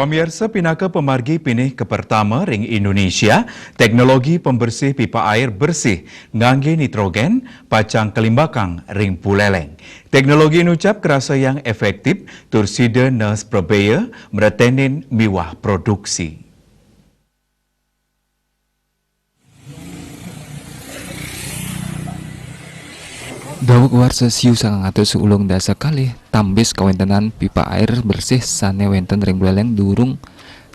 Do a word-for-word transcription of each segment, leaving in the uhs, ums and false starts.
Pamiarsa, pinaka pamargi pinih kapertama ring Indonesia, teknologi pembersih pipa air bersih nganggé nitrogen pacang kalimbakang ring Buleleng. Teknologi inucap krasa yang efektif tur sida nes prabéa mreténin miwah produksi. Daweg warsa siu sangang atus ulung dasa kalih, tambis kawéntenan pipa air bersih sané wénten ring Buleleng durung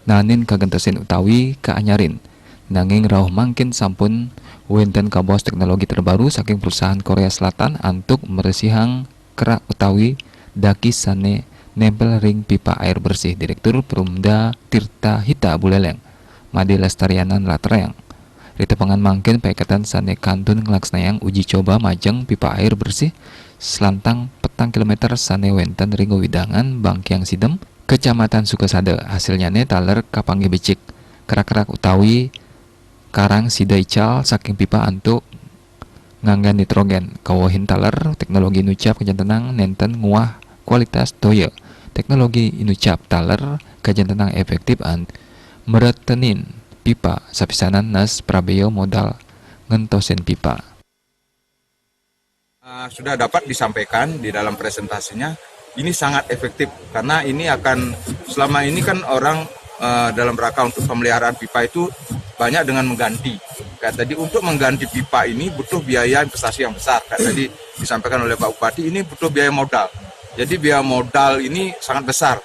naenin kagentesin utawi kaanyarin. Nanging rauh mangkin sampun wénten kabaos teknologi terbaru saking perusahaan Korea Selatan antuk mresihang kerak utawi daki sané némpél ring pipa air bersih. Direktur Perumda Tirta Hita Buleleng, Madé Lestariana nlatarang, ritepengan mangkin paiketan sané kantun nglaksanayang uji coba majeng pipa air bersih selantang petang kilometer sané wénten ring wewidangan Bangkiang Sidem, Kecamatan Sukasada. Hasilnyané taler kapanggih becik. Kerak-kerak utawi karang sida ical saking pipa antuk nganggén nitrogen. Kawehin taler, teknologi inucap kajantenang nénten nguah kualitas toya. Teknologi inucap taler kajantenang efektif antuk mreténin pipa, sapisanan nes prabéa modal ngentosin pipa. Ah, sudah dapat disampaikan di dalam presentasinya, ini sangat efektif karena ini akan, selama ini kan orang, eh, dalam rangka untuk pemeliharaan pipa itu banyak dengan mengganti. Kayak tadi, untuk mengganti pipa ini butuh biaya investasi yang besar. Kayak tadi disampaikan oleh Pak Bupati, ini butuh biaya modal. Jadi biaya modal ini sangat besar.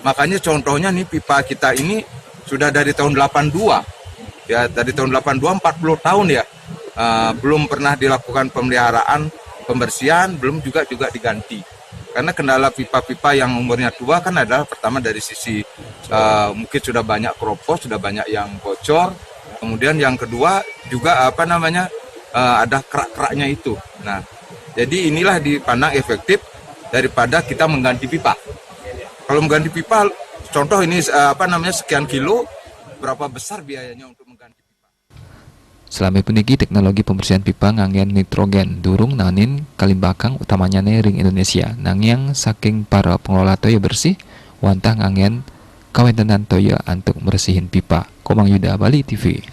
Makanya contohnya nih, pipa kita ini sudah dari tahun delapan dua. Ya, dari tahun delapan dua, empat puluh tahun ya. Eh, belum pernah dilakukan pemeliharaan, pembersihan, belum juga juga diganti. Karena kendala pipa-pipa yang umurnya tua kan adalah pertama dari sisi, eh, mungkin sudah banyak keropos, sudah banyak yang bocor. Kemudian yang kedua juga apa namanya, eh, ada kerak-keraknya itu. Nah, jadi inilah dipandang efektif daripada kita mengganti pipa. Kalau mengganti pipa, contoh ini, eh, apa namanya, sekian kilo, berapa besar biayanya untuk mengganti pipa? Salami puniki, teknologi pembersihan pipa nganggén nitrogen durung naenin kalimbakang utamanyané ring Indonesia, nanging saking para pengelola toya bersih wantah nganggén kawéntenan toya antuk mresihin pipa. Komang Yuda, Bali T V.